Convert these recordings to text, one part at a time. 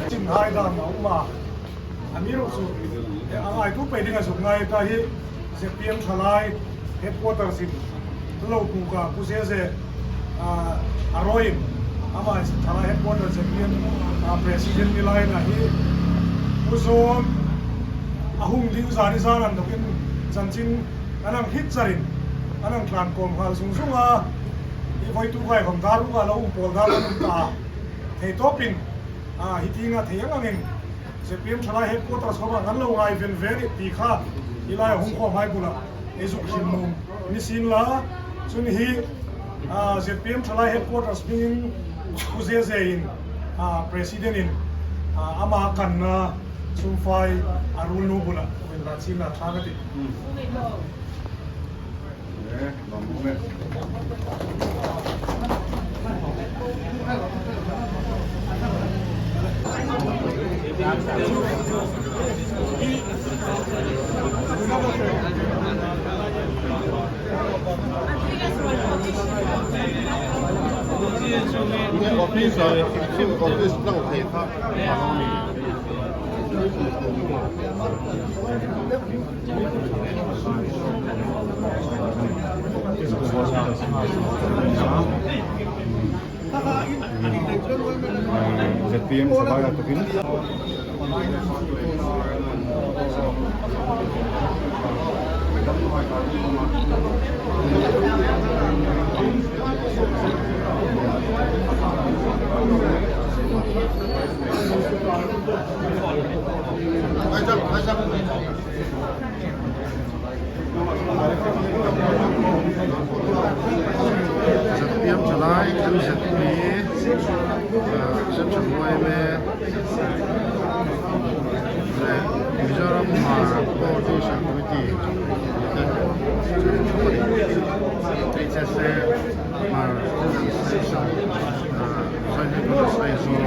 Chinhai dan a awm a, a ni erawh chu a ngaitu pei ding a zuk ngai ta hi ZPM thalai headquarters in lo puk a Pu Zeze a rawin amah thalai headquarters ZPM president ni laiin a hi Pu Zawn a hung ding zan i zan an dawkin chanchin an ang hit charin an ang tlan kawm nghal zung zung a, i vawitu ngaihawm dar ruk ah lo um pawl dar an um ta a, thei tawpin a hi tinga thei ang angin ZPM thalai headquarters ho ah kan lo ngai ven ve nih tih kha i lai a hung khawm hai bulah ei zuk hrim mum ni sin la chun hi ZPM thalai headquarters hmingin Pu Zeze in president in ama kanna chhungfai a rul nu bulah in la chin la tha ka ti. ZPM thalai a takin. ZPM thalai MZP Central yma leh Mizoram Hmar Coordination Committee te chu an thu a ni. HSA Hmar Association Joint Headquarters Aizawl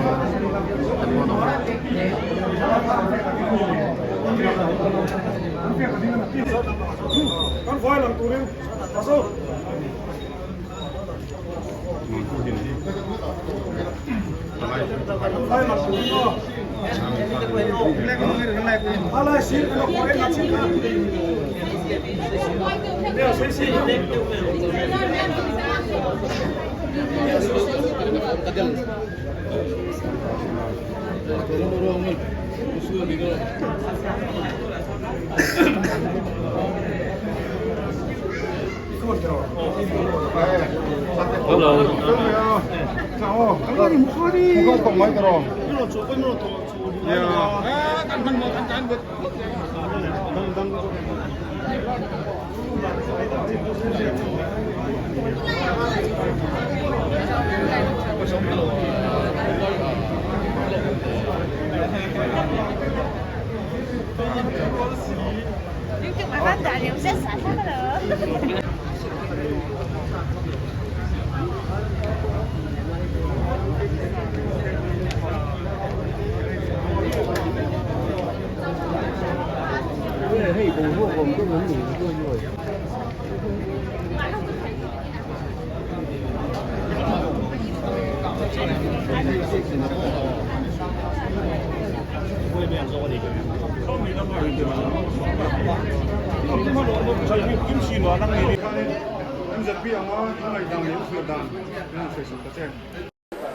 te pawh an awm a. Kan vai lang turin Paso.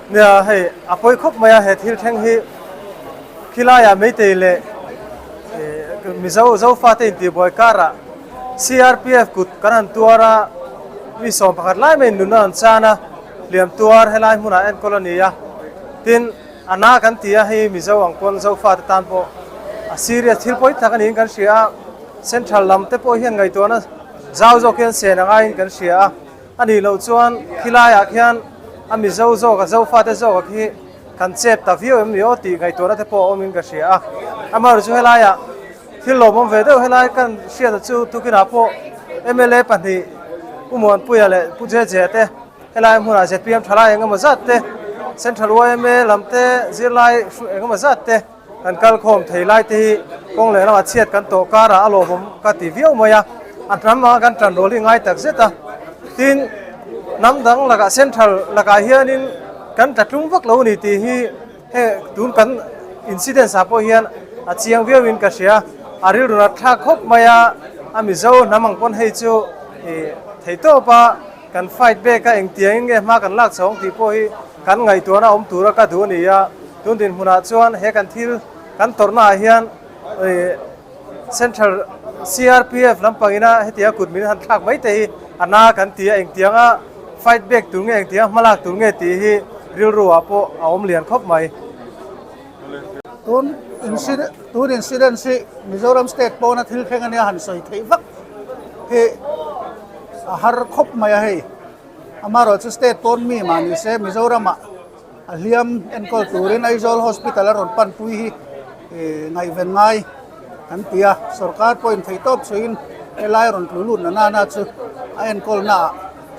Nia hei a pawi khawp mai a he thil thleng hi khilaiah meitei leh Mizo Zofa te intihbuai karah CRPF kut kan han tuar a mi 11 lai mai nunna an chan a hliam tuar helai hmunah enkawl a ni a tin a na kan ti a hei Mizo ang pawn Zofa te tan pawh a serious thil pawi tak a niin kan hria a central lam te pawh hian ngaihtuahna zau zawk hian sen a ngaiin kan hria a. A nih loh chuan khilaiah khian a Mizo zawk a Zofate zawk a khi kan chep ta viau em ni aw tih ngaihtuahna te pawh a awmin ka hria a. Amaherawhchu chu helaiah thil lawmawm ve deuh helai kan hriata chu tukinah pawh mla pahnih Pu Muanpuia leh Pu Jeje te helai hmunah zpm thalai engemaw zat te Central yma lam te zirlai engemaw zat te Kan kal khawm thei lai te hi kawng leh lamah chhiat kan tawh karah a lawmawm ka ti viau mai a, a hnam anga kan tan rual hi ngai tak zet a. Tin, hnam dang lakah central lakah hianin kan tla tlung vak lo ni tih hi he tun kan incidents ah pawh hian a chiang viauin ka hria. A rilru nat thlak khawp mai a, a Mizo hnam ang pawn hei chu ih theihtawp a kan fight back a engtiangin nge hma kan lak chho ang tih pawh hi kan ngaihtuahna awm tura ka duh a ni a. Tun dinhmunah chuan he kan thil kan tawrhna ah hian Central CRPF lampangina hetia kut min han thlak mai te hi a na kan ti a, engtianga fight back tur nge engtianga hmalak tur nge tih hi rilru ah pawh a awm lian khawp mai. Tun incident tun incident hi Mizoram state pawna thil thleng ania han sawi theih vak hi a har khawp mai a hei. Amaherawhchu state pawn mi mah ni se Mizoram ah A hliam enkawl turin Aizawl Hospital a rawn panpui hi ngaihven ngai kan ti a, sorkar pawhin theihtawp chhuahin helai rawn tlu lut na nana chu a enkawlnaah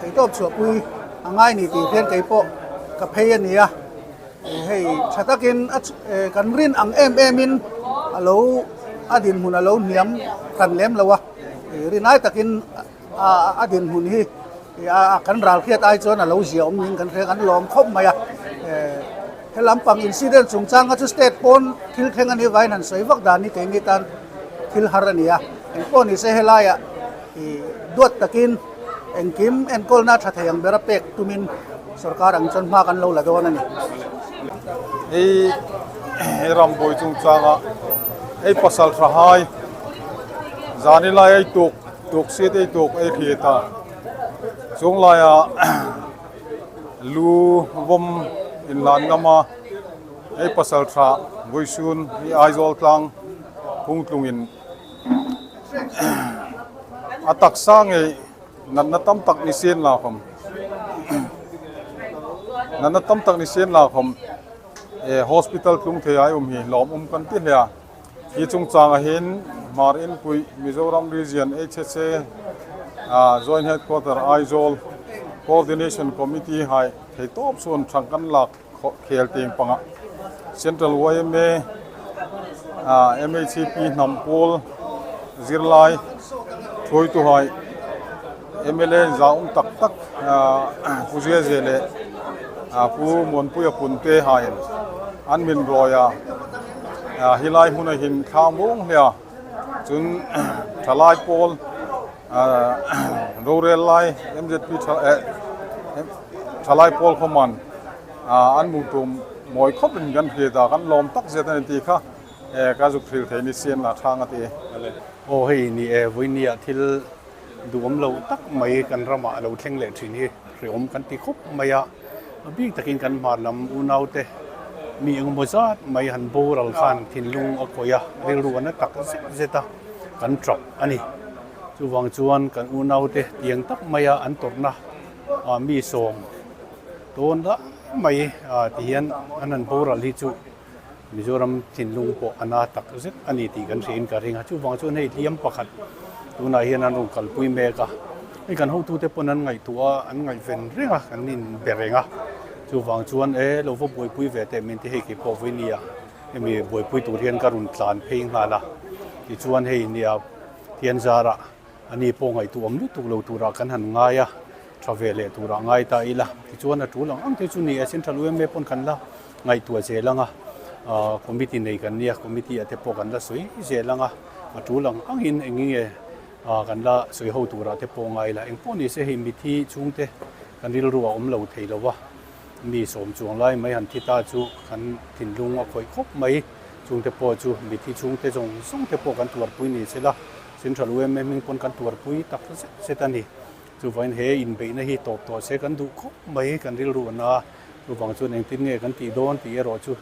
theihtawp chhuahpui a ngai ni tih hian kei pawh ka phei a ni a, hei tha takin kan rin ang em emin a lo a dinhmun a lo hniam hran lem lo a, rinai takin a dinhmun hi. A kan ral hriat ai chuan a lo zia awm niin kan hria, kan lawm khawp mai a. He lampang incident chungchang kha chu state pawn thil thleng a nih vaiin han sawi vak dan hi keini tan thil har a ni a. Engpawh ni se helaiah ih duat takin engkim enkawlna tha thei ang bera pek tumin sorkar ang chuan hma kan lo la dawn a ni. Hei rambuai chungchanga hei pasal tha hai zan ilai ei tuk tuk siat ei tuk ei hriat a chung laia lu vawm inlan ngam a hei pasal tha vawisun hi Aizawl tlang phungtlungin a taksa ngei natna tam tak ni sen la khawm natna tam tak ni sen la khawm hospital tlung thei ai awm hi lawmawm kan ti hle a. Hi chungchangah hian Hmar Inpui Mizoram Region HSA Joint Headquarter Aizawl Coordination Committee hai thei tawp chuan thang kan lak khel teng pangah Central yma MHCP hnam pawl zirlai hruaitu hai mla zahawm tak tak Pu Ziaze leh Pu Muanpuia Punte hain an min rawi a, helai hmun a hin thla muang hle a, chun thalai pawl rorel lai M_Z_P thalai pawl khawman an hmuh tur mawi khawp in kan hriat a, kan lawm tak zet a ni tih kha ka zuk hril thei ni sian la thang a ti. Aw hei ni e, vawinia thil Duhawm lo tak mai kan ramah a lo thleng leh thin hi hreawm kan ti khawp mai a, a bik takin kan hmar lam unaute mi engemaw zat mai han boral khan thinlung a khawih a, rilru a na tak zet zet a, kan tap a ni. Chuvang chuan kan unaute tiang tak maia an tawrhna mi sawm tawn lai mai tihian an han boral hi chu Mizoram thinlung pawh a na tak zet a ni tih kan hriain ka ring a, chuvang chuan hei hliam pakhat tunah hian an rawn kalpui mek a, hei kan hotute pawn an ngaihtuah a, an ngaihven reng a, kan inbe reng a, chuvang chuan e lo va buaipui ve teh min ti hei kei pawh vawinia hemi buaipui tur hian ka rawn tlan phei nghal a, tichuan hei nia Thianzara Ani pawh ngaihtuah awm lutuk lo turah kan han ngai a, tha ve leh turah ngai ta ila. Tichuan a tul ang ang te chu ni e, Central UMA pawn kan la ngaihtuah zel ang a, committee nei kan nia, committee ah te pawh kan la sawi zel ang a, a tul ang angin eng nge kan la sawi ho turah te pawh ngai ila. Engpawh ni se hei mithi chhungte kan rilru a awm lo thei lo va, mi sawm chuang lai mai han thi ta chu kan thinlung a khawih khawp mai. Chungte pawh chu mithi chhungte zawng zawng te pawh kan tuarpui ni se la. Central UMA hming pawn kan tuarpui tak zet zet a ni. Chuvangin he inbeihna hi tawp tawh se kan duh khawp mai kan rilru a na. Chuvang chuan engtin nge kan tih dawn tih erawh chu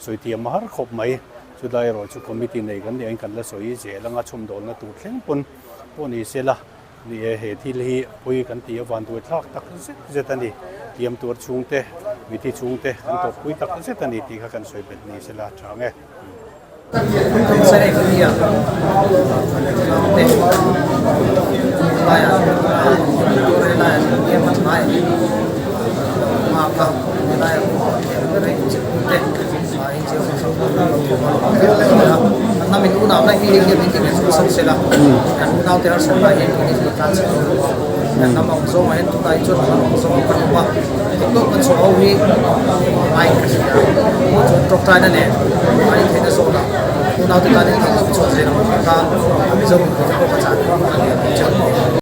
sawi thiam a har khawp mai. Chulai erawh chu committee nei kan nih angin kan la sawi zel anga chhawmdawlna tur thleng pawn pawh ni se la. Ni e, he thil hi pawi kan tih avan duaithlak tak zet zet a ni. Tiam tuar chhungte, mithi chhungte kan tawppui tak zet a ni tih kha kan sawi bet ni se la chang e.